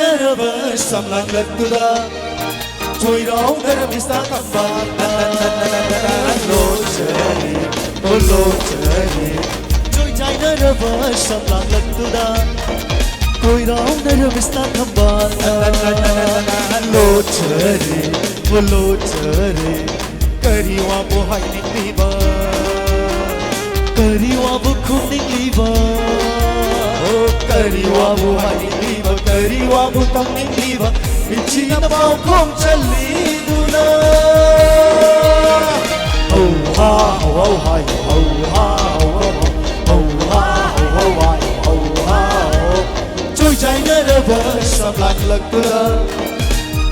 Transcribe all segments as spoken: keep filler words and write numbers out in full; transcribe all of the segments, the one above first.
ꯆꯥꯏꯅꯔꯕ ꯁꯝꯂꯥꯡꯂꯛꯇꯨꯗ ꯆꯣꯏꯔꯥꯎꯅꯔꯝꯃꯤ ꯁꯥ ꯊꯝꯕꯥꯜꯅ ꯂꯣꯠꯆꯔꯦ, ꯑꯣ ꯂꯣꯠꯆꯔꯦ꯫ ꯆꯣꯏ ꯆꯥꯏꯅꯔꯕ ꯁꯝꯂꯥꯡꯂꯛꯇꯨꯗ ꯀꯣꯏꯔꯥꯎꯅꯔꯝꯃꯤ ꯁꯥ ꯊꯝꯕꯥꯜꯅ ꯂꯣꯠꯆꯔꯦ, ꯑꯣ ꯂꯣꯠꯆꯔꯦ꯫ ꯀꯔꯤ ꯋꯥꯕꯨ ꯍꯥꯏꯅꯤꯡꯂꯤꯕ? ꯀꯔꯤ ꯋꯥꯕꯨ ꯈꯨꯝꯅꯤꯡꯂꯤꯕ? ꯑꯣ, ꯀꯔꯤ ꯋꯥꯕꯨ ꯍꯥꯏꯅꯤꯡꯂꯤꯕ? ꯀꯔꯤ ꯋꯥꯕꯨ ꯇꯝꯅꯤꯡꯂꯤꯕ? ꯃꯤꯠꯁꯤꯅ ꯄꯥꯎꯈꯣꯡ ꯆꯜꯂꯤꯗꯨꯅ꯫ ꯍꯧ ꯍꯥ, ꯍꯧ ꯍꯧ ꯍꯥꯏ, ꯍꯧ ꯍꯥ, ꯍꯧ ꯍꯧ ꯍꯧ, ꯍꯧ ꯍꯥ, ꯍꯧ ꯍꯧ ꯍꯥꯏ, ꯍꯧ ꯍꯥ, ꯍꯧ꯫ ꯆꯣꯏ ꯆꯥꯏꯅꯔꯕ ꯁꯝꯂꯥꯡꯂꯛꯇꯨꯗ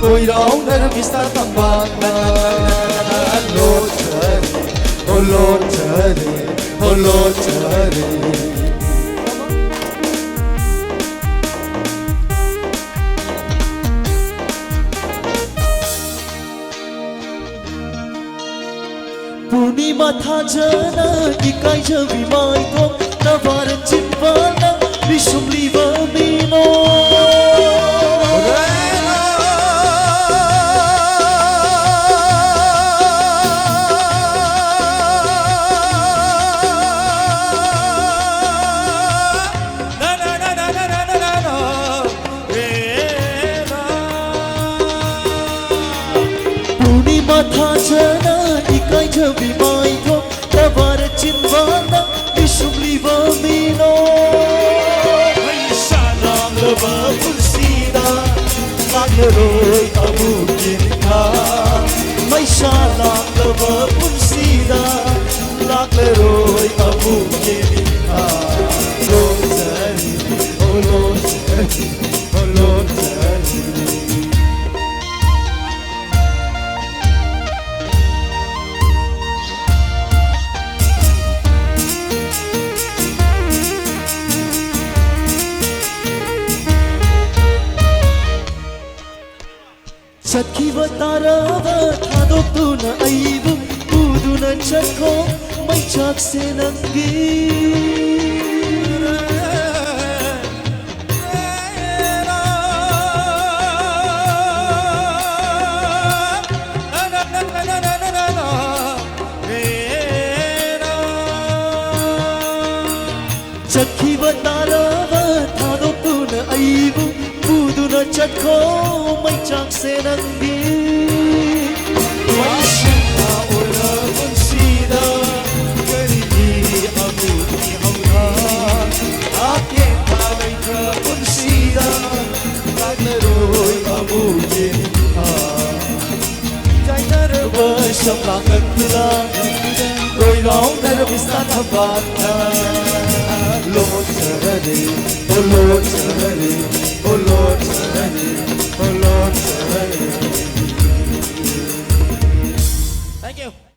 ꯀꯣꯏꯔꯥꯎꯅꯔꯝꯃꯤ ꯁꯥ ꯊꯝꯕꯥꯜꯅ ꯂꯣꯠꯆꯔꯦ, ꯑꯣ ꯂꯣꯠꯆꯔꯦ, ꯑꯣ ꯂꯣꯠꯆꯔꯦ꯫ ꯄꯨꯔꯅꯤꯃꯥ ꯊꯥꯖꯅ ꯏꯀꯥꯏꯖꯕꯤ ꯃꯥꯏꯊꯣꯡ ꯅꯕꯥꯔ ꯆꯤꯟꯕꯥꯜꯅ ꯄꯤꯁꯨꯝꯂꯤꯕ ꯃꯤꯅꯣ꯫ ꯄꯨꯔꯅꯤꯃꯥ ꯊꯥꯖꯅ ꯏꯀꯥꯏꯖꯕꯤ ꯃꯥꯏꯊꯣꯡ ꯅꯕꯥꯔ ꯆꯤꯟꯕꯥꯜꯅ ꯄꯤꯁꯨꯝꯂꯤꯕ ꯃꯤꯅꯣ꯫ ꯃꯩꯁꯥ ꯂꯥꯡꯂꯕ ꯄꯨꯟꯁꯤꯗ ꯂꯥꯛꯂꯔꯣꯏ ꯑꯃꯨꯛꯀꯤ ꯅꯤꯡꯊꯥ꯫ ꯃꯩꯁꯥ ꯂꯥꯡꯂꯕ ꯄꯨꯟꯁꯤꯗ ꯂꯥꯛꯂꯔꯣꯏ ꯑꯃꯨꯛꯀꯤ ꯅꯤꯡꯊꯥ꯫ ꯂꯣꯠꯆꯔꯤ, ꯑꯣ ꯂꯣꯠꯆꯔꯤ, ꯑꯣ ꯂꯣꯠꯆꯔꯤ꯫ ꯆꯠꯈꯤꯕ ꯇꯥꯔꯕ ꯊꯥꯗꯣꯛꯇꯨꯅ ꯑꯩꯕꯨ ꯄꯨꯗꯨꯅ ꯆꯠꯈꯣ ꯃꯩꯆꯥꯛꯁꯦ ꯅꯪꯒꯤ꯫ ꯆꯠꯈꯣ ꯃꯩꯆꯥꯛꯁꯦ ꯅꯪꯗꯤ꯫ ꯃꯩꯁꯤꯡꯅ ꯑꯣꯏꯔ ꯄꯨꯟꯁꯤꯗ ꯀꯔꯤꯒꯤ ꯑꯃꯨꯛ ꯏꯍꯧꯅ? ꯑꯇꯦꯟꯕ ꯂꯩꯇ꯭ꯔ ꯄꯨꯟꯁꯤꯗ ꯂꯥꯛꯂꯔꯣꯏ ꯑꯃꯨꯛ ꯌꯦꯡꯅ꯫ ꯆꯥꯏꯅꯔꯕ ꯁꯝꯂꯥꯡ ꯅꯪꯗꯨꯅ ꯂꯣꯏ ꯂꯥꯎꯅꯔꯕ ꯏꯁꯇꯥ ꯊꯝꯕꯥꯜꯅ꯫ ꯂꯣꯠꯆꯔꯦ, ꯑꯣ ꯂꯣꯠꯆꯔꯦ, ꯑꯣ ꯂꯣꯠꯆꯔꯦ꯫